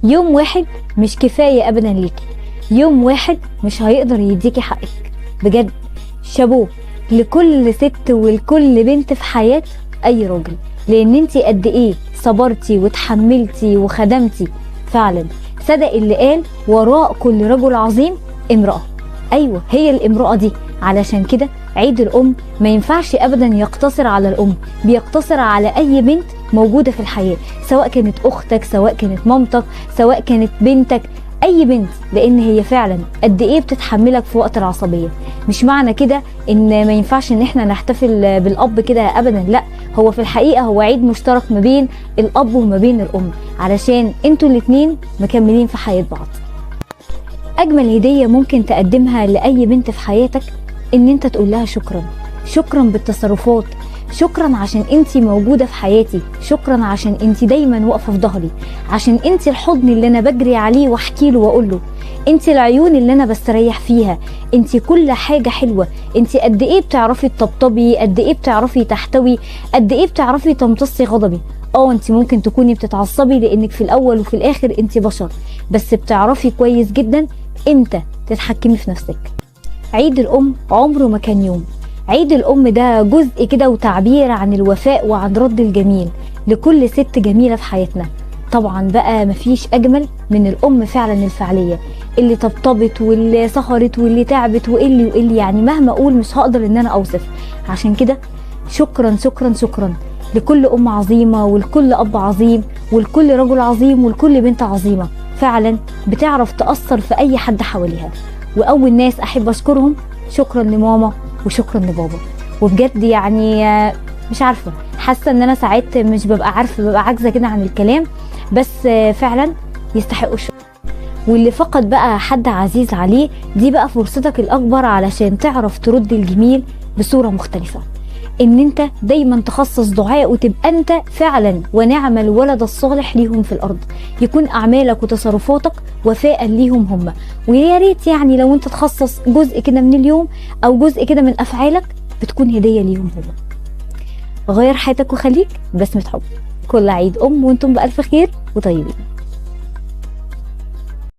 يوم واحد مش كفاية ابدا ليكي، يوم واحد مش هيقدر يديكي حقك بجد. شابوه لكل ست ولكل بنت في حياة اي راجل، لان انتي قد ايه صبرتي وتحملتي وخدمتي. فعلا صدق اللي قال وراء كل رجل عظيم امرأة. ايوه هي الامرأة دي. علشان كده عيد الام ما ينفعش ابدا يقتصر على الام، بيقتصر على اي بنت موجودة في الحياة، سواء كانت اختك، سواء كانت مامتك، سواء كانت بنتك، اي بنت، لان هي فعلا قد ايه بتتحملك في وقت العصبية. مش معنى كده ان ما ينفعش ان احنا نحتفل بالاب كده ابدا، لا، هو في الحقيقة هو عيد مشترك ما بين الاب وما بين الام، علشان انتوا الاتنين مكملين في حياة بعض. اجمل هدية ممكن تقدمها لاي بنت في حياتك ان انت تقول لها شكرا، شكرا بالتصرفات، شكرا عشان انتي موجودة في حياتي، شكرا عشان انتي دايما واقفة في ظهري، عشان انتي الحضن اللي انا بجري عليه واحكي له واقول له، انتي العيون اللي انا بستريح فيها، انتي كل حاجة حلوة، انتي قد ايه بتعرفي تطبطبي، قد ايه بتعرفي تحتوي، قد ايه بتعرفي تمتصي غضبي. انتي ممكن تكوني بتتعصبي لانك في الاول وفي الاخر انتي بشر، بس بتعرفي كويس جدا امتى تتحكمي في نفسك. عيد الام عمره ما كان يوم، عيد الام ده جزء كده وتعبير عن الوفاء وعن رد الجميل لكل ست جميلة في حياتنا. طبعا بقى مفيش اجمل من الام فعلا الفعلية، اللي طبطبت واللي سهرت واللي تعبت واللي واللي، يعني مهما اقول مش هقدر ان انا اوصف. عشان كده شكرا شكرا شكرا لكل ام عظيمة ولكل اب عظيم ولكل رجل عظيم ولكل بنت عظيمة فعلا بتعرف تأثر في اي حد حواليها. واول ناس احب اشكرهم، شكرا لماما وشكرا لبابا. وبجد يعني مش عارفه، حاسه ان انا ساعات مش ببقى عارفه، ببقى عاجزه كده عن الكلام، بس فعلا يستحقوا الشكر. واللي فقد بقى حد عزيز عليه، دي بقى فرصتك الاكبر علشان تعرف ترد الجميل بصورة مختلفة، ان انت دايما تخصص دعاء وتبقى انت فعلا ونعم الولد الصالح ليهم في الارض، يكون اعمالك وتصرفاتك وفاء ليهم هم. ويا ريت يعني لو انت تخصص جزء كده من اليوم او جزء كده من افعالك بتكون هدية ليهم هم. غير حياتك وخليك بسمة حب. كل عيد ام وانتم بالف خير وطيبين.